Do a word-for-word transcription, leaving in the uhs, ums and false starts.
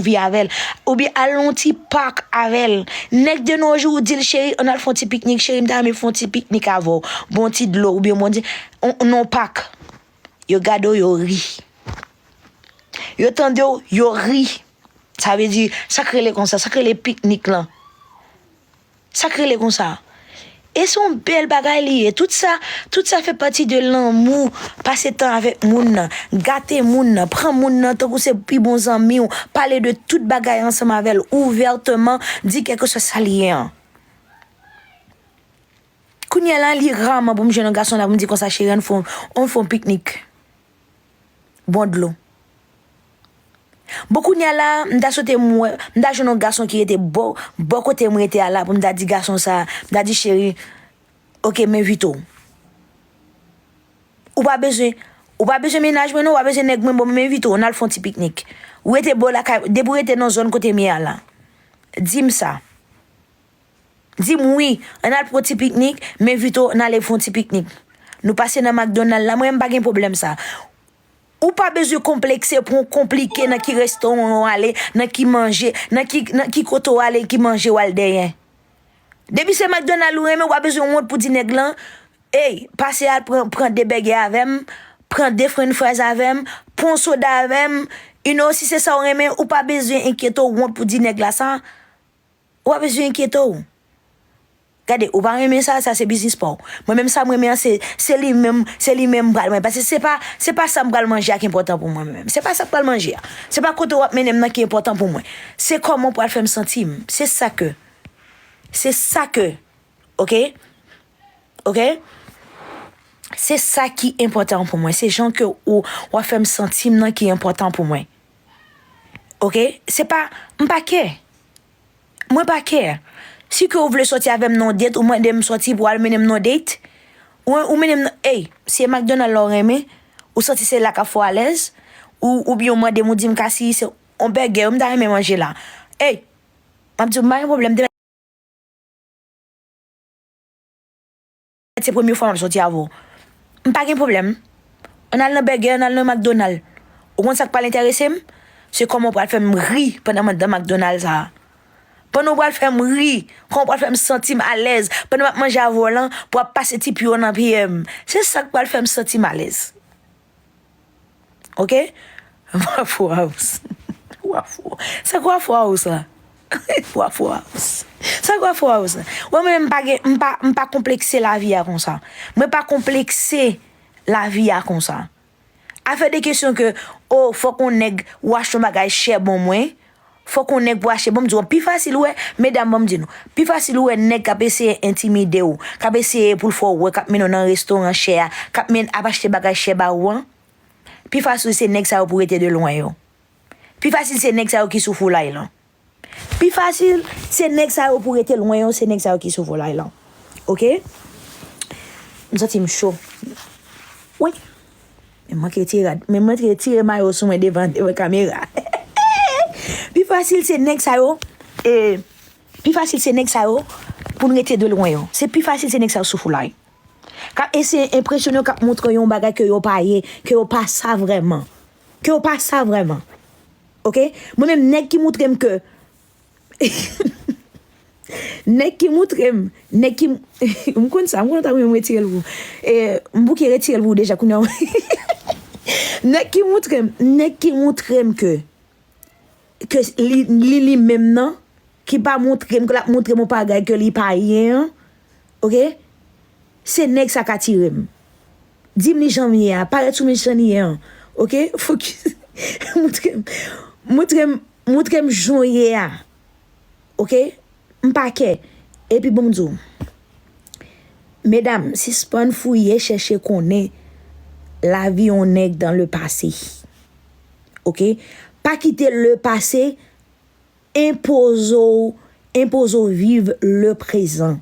vi avè l. Oubyen al nan yon ti pak avè l. Nèg de nos jours, ou di l, cheri, ann al fè yon ti piknik, cheri, m ta renmen fè yon ti piknik avè w. Bon ti dlo, oubyen bon ti, on, nan yon pak. Yo gade w, yo ri. Yo tande w, yo ri. Sa vle di, sa k rele konsa, sa k rele piknik lan. Sa k rele konsa. E se yon bèl bagay li ye. Tout sa, tout sa fè pati de lanmou. Pase tan avèk moun nan. Gate moun nan. Pran moun nan tankou se pi bon zanmi w. Pale de tout bagay ansanm avè l ouvèteman. Di kèlkeswa sa li ye an. Kounye a la, li raman pou m jwenn yon gason la pou m di konsa, cheri, ann fè yon, ann fè yon piknik. Bon dlo. Bon, kounye a la, m ta swete m wè, m ta jwenn yon gason ki rete bò, bò kote m rete a la, pou m ta di gason sa, m ta di, cheri, oke, m envite w. Ou pa bezwen, ou pa bezwen mennaj mwen non, ou pa bezwen nèg mwen, bon, m envite w, n al fè yon ti piknik. Ou rete bò lakay, depi w rete nan zòn kote m ye a la. Di m sa. Di m wi, ann al pran yon ti piknik, m envite w, n ale fè yon ti piknik. Nou pase nan McDonald la, mwen m pa gen pwoblèm sa. Ou pa bezwen konplekse pou w konplike nan ki restoran w ale, nan ki manje, nan ki, nan ki kote w ale, ki manje w al dèyè. Depi se McDonald ou renmen, ou pa bezwen wont pou di nèg lan, ey, pase al pran, pran de bègè avè m, pran de french fries avè m, pran yon soda avè m. You know, si se sa w renmen, ou pa bezwen enkyete w wont pou di nèg la sa. Ou pa bezwen enkyete w. Gade, ou pa renmen sa, sa se biznis pa w. Mwen menm sa m renmen an, se, se li menm, se li menm m pral manje. Paske se pa, se pa sa m pral manje a ki enpòtan pou mwen menm. Se pa sa m pral manje a. Se pa kote w ap mennen m nan ki enpòtan pou mwen. Se kòman w pral fè m santi m. Se sa ke, se sa ke, oke? Oke? Se sa ki enpòtan pou mwen. Se jan ke ou, w ap fè m santi m nan ki enpòtan pou mwen. Oke? Se pa, m pa kè. Mwen pa kè. Si ke ou vle sòti avè m nan yon date, ou mande m sòti pou al mennen m nan yon date, ou, ou mennen m nan, ey, si e McDonald la ou renmen, ou santi se la k ap fè w alèz, ou, oubyen ou mande m, ou di m, Kasi, se yon bègè, m ta renmen manje la. Ey, m ap di w, m pa gen pwoblèm, demen se premye fwa m ap sòti avè w. M pa gen pwoblèm. Ann al nan bègè, ann al nan McDonald. Ou konn sa k pral enterese m? Se kòman w pral fè m ri pandan m anndan McDonald sa a. Pandan w pral fè m ri, kòman w pral fè m santi m alèz pandan m ap manje avè w lan, pou w ap pase ti pye w nan pye m. Se sa k pral fè m santi m alèz. Oke? Waffle House. Waffle. Sa k Waffle House la? Waffle House. Sa k Waffle House la? Wè, mwen menm m pa gen, m pa, m pa konplekse lavi a konsa. Mwen pa konplekse lavi a konsa. Afè de kesyon ke, o, fòk yon nèg ou achte yon bagay chè ban mwen, fòk yon nèg pou achte. Ban m di w, pi fasil ou wè, medam, ban m di nou, pi fasil ou wè nèg k ap eseye entimide w, k ap eseye pou l fè w wè, k ap mennen w nan restoran chè a, k ap mennen, ap achte bagay chè ba ou an, pi fasil se nèg sa yo pou rete de lwen yo. Pi fasil se nèg sa yo ki sou foulay lan. Pi fasil, se nèg sa yo pou rete lwen yo, se nèg sa yo ki sou foulay lan. Oke? M santi m cho. Wi. Men mwen ki retire rad, men mwen ki retire mayo sou mwen devan, devan kamera. Pi fasil se nèg sa yo, e, pi fasil se nèg sa yo pou n rete de lwen yo. Se pi fasil se nèg sa yo sou foulay. K ap eseye enpresyone w, k ap montre w yon bagay ke yo pa ye, ke yo pa sa vrèman. Ke yo pa sa vrèman. Oke? Mwen menm, nèg ki montre m ke, nèg ki montre m, nèg ki, m konn sa, m konn w ta renmen m retire l pou ou. E, m bouke retire l pou ou deja, kounye a. Nèg ki montre m, nèg ki montre m ke, ke li, li, li menm nan, ki pa montre m, ke l ap montre m yon bagay ke li pa ye an, oke? Se nèg sa k atire m. Di m li jan m ye a, parèt sou m jan li ye an, oke? Fokis. Montre m, montre m, montre m jan w ye a, oke? M pa kè. Epi bon, m di w, medam, sispann fouye, chèche konnen lavi yon nèg dans le passé. Oke? Pa kite le passé enpoze w, enpoze w viv le prezan.